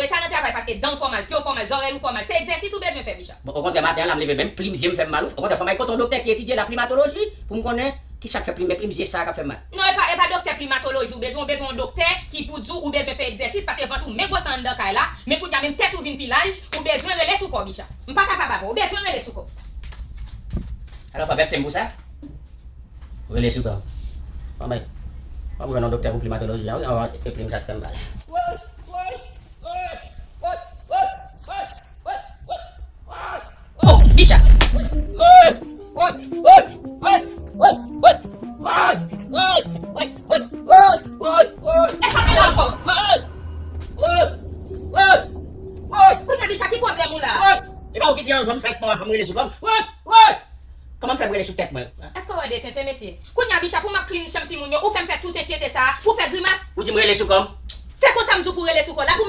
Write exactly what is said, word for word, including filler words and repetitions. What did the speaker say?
Reta nan travay paske dan w fè w mal, pye w fè w mal, zòrèy ou fè w mal. Se egzèsis ou bezwen fè, Bicha. Bon, okontrè, maten an la, m leve, menm plim zye m fè m mal, wi. Okontrè, fò m al kote yon doktè ki etidye laplimatoloji pou m konnen ki sa k fè plim, plim zye sa k ap fè m mal. Non, e pa, e pa doktè plimatoloji ou bezwen, ou bezwen yon doktè ki pou di w ou bezwen fè egzèsis paske vant ou men gwosè anndan kay la, men kounye a menm tèt ou vin pi laj, ou bezwen rele sou kò w, Bicha. M pa kapab avè w, ou bezwen rele sou kò w. Alò, fò vèkse m pou sa? Rele sou kò m. Bon, men, fò m jwenn yon doktè pou plimatoloji a, wi, anvan ke plim sa k fè m mal. Oh, Bicha. Èske w gen ankò? Kounye a, Bicha, ki pwoblèm ou la? E pa ou ki di anvan m fè spò a, fò m rele sou kò m. Kòman m fè m rele sou tèt mwen? Èske w wè de tenten, mesye? Kounye a, Bicha, pou m ap clean chanm timoun yo, ou fè m fè tout enkyete sa a, pou fè grimas. Ou di m rele sou kò m? Se konsa m di w pou rele sou kò w la, pou